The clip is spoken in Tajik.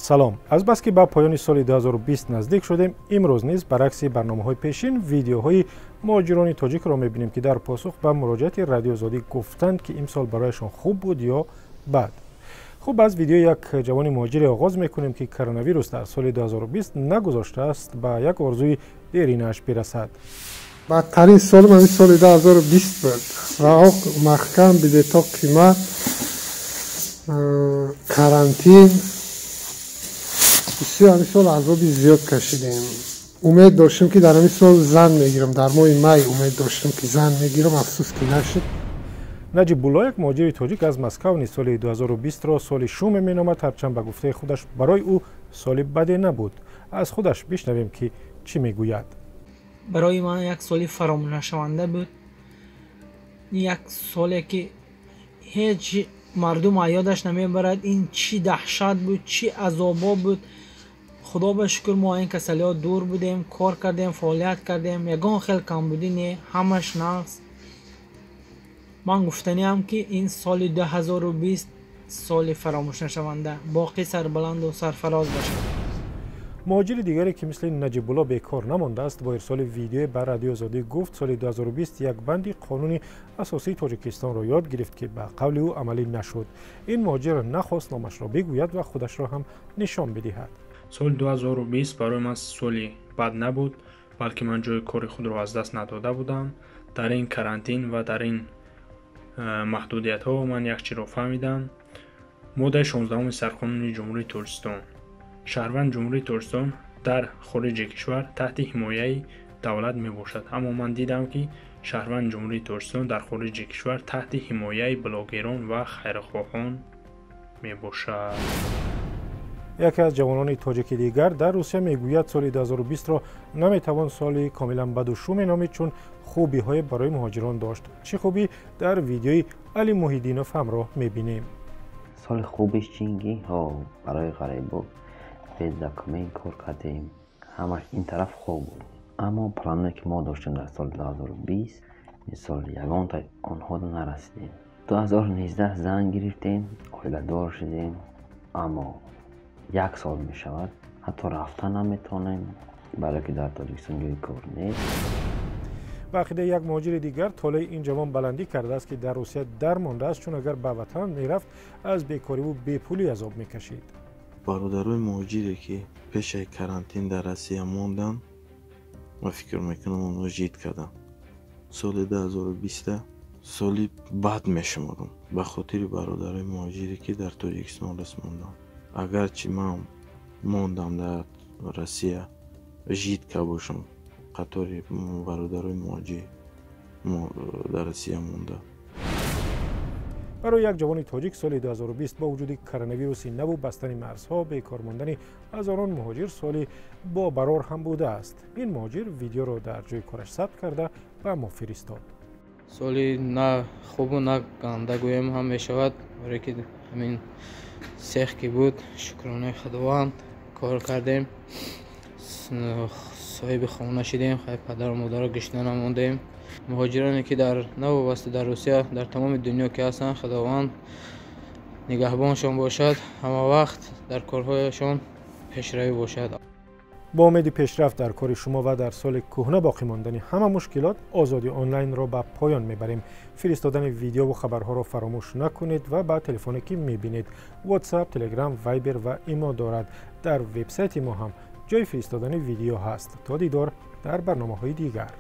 Салом. Азбаски ба поёни соли 2020 наздик шудем, имрӯз низ баръакси барномаҳои пешин видеоҳои муҳоҷирони тоҷикро мебинем, ки дар посух ба муроҷиати Радиои Озодӣ гуфтанд, ки имсол барояшон хуб буд ё бад. Хуб, аз видеои як ҷавони муҳоҷире оғоз мекунем, ки коронавирус дар соли 2020 нагузоштааст ба як орзуи деринаш бирасад. Бадтарин солим ҳамин соли 2020 буд. Роҳ маҳкам, билето қимат, карантин. Бисёр ҳамин сол азоби зиёд кашидем. Умед доштем, ки дар ҳамин сол зан мегирам. Дар моҳи май умед доштем, ки зан мегирам, афсӯс, ки нашуд. Наҷибулло, як муҳоҷири тоҷик аз Москав, низ соли 2020-ро соли шуме меномад, ҳарчанд ба гуфтаи худаш барои ӯ соли баде набуд. Аз худаш бишнавем, ки чӣ мегӯяд. Барои ман як соли фаромӯшнашаванда буд, як соле, ки ҳеҷ мардум ёдаш намебарад. Ин чӣ даҳшат буд, чӣ азобо буд. Худо ба шукр, мо ин касалиҳо дур будем, кор кардем, фаъолият кардем, ягон хел камбудӣ не, ҳамаш нағз. Ман гуфтаниам, ки ин соли 2020 соли фаромӯшнашаванда боқӣ. Сарбаланду сарфароз бошад. Муҳоҷири дигаре, ки мисли Наҷибулло бекор намондааст, бо ирсоли видеое ба Радиои Озодӣ гуфт, соли 2020 як банди қонуни асосии Тоҷикистонро ёд гирифт, ки ба қавли ӯ амалӣ нашуд. Ин муҳоҷир нахост номашро бигӯяд ва худашро ҳам нишон бидиҳад. Соли 2020 барои ман соли бад набуд, балки ман ҷои кори худро аз даст надода будам. Дар ин карантин ва дар ин маҳдудиятҳо ман як чиро фаҳмидам: моддаи 16-уми Сарқонуни Ҷумҳурии Тоҷикистон, шаҳрванди Ҷумҳурии Тоҷикистон дар хориҷи кишвар таҳти ҳимояи давлат мебошад. Аммо ман дидам, ки шаҳрванди Ҷумҳурии Тоҷикистон дар хориҷи кишвар таҳти ҳимояи блогерон ва хайрхоҳон мебошад. Яке аз ҷавонони тоҷики дигар дар Русия мегӯяд, соли 2020-ро наметавон соли комилан баду шуме номид, чун хубиҳое барои муҳоҷирон дошт. Чӣ хубӣ, дар видеои Али Муҳиддинов ҳамроҳ мебинем. Соли хубиш чинги ҳо барои ғарибо без документ кор кардем, ҳамаш ин тараф хуб буд. Аммо плане, ки мо доштем дар соли 2020, мисол, ягонта онҳоро нарасидем. 2019 зан гирифтем, оиладор шудем, аммо як сол мешавад, ҳатто рафта наметавонем, барое ки дар Тоҷикистон ҷои кор нест. Ба ақидаи як муҳоҷири дигар, толеи ин ҷавон баландӣ кардааст, ки дар Русия дармондааст, чун агар ба ватан мерафт, аз бекориву бепулӣ азоб мекашид. Бародарои муҳоҷире, ки пешаи карантин дар Россия монданд, ма фикр мекунам, онҳо жид карданд. Соли 2020 соли бад мешуморам ба хотири бародарои муҳоҷире, ки дар Тоҷикистон рост монданд. Агарчи ман мондам дар Россия, жидка бошам қатори бародарои муҳоҷир дар Россия монда. Барои як ҷавони тоҷик соли 2020 бо вуҷуди коронавируси наву бастани марзҳо, бекор мондани ҳазорон муҳоҷир соли бобарор ҳам будааст. Ин муҳоҷир видеоро дар ҷои кораш сабт карда ба мо фиристод. Соли на хубу на ганда гӯем ҳам мешавад, барое ки ҳамин сех ки буд, шукронаи Худованд, кор кардем, соҳиби хона шидем, хай, падару модарро гишна намондем. Муҳоҷироне, ки дар навобаста дар Русия, дар тамоми дунё ки ҳастанд, Худованд нигаҳбоншон бошад, ҳама вақт дар корҳояшон пешравӣ бошад. Бо умеди пешрафт дар кори шумо ва дар соли кӯҳна боқӣ мондани ҳама мушкилот, Озодӣ онлайнро ба поён мебарем. Фиристодани видеову хабарҳоро фаромӯш накунед ва ба телефоне, ки мебинед, WhatsApp, Telegram, Viber ва имо дорад. Дар вебсайти мо ҳам ҷои фиристодани видео ҳаст. То дидор дар барномаҳои дигар.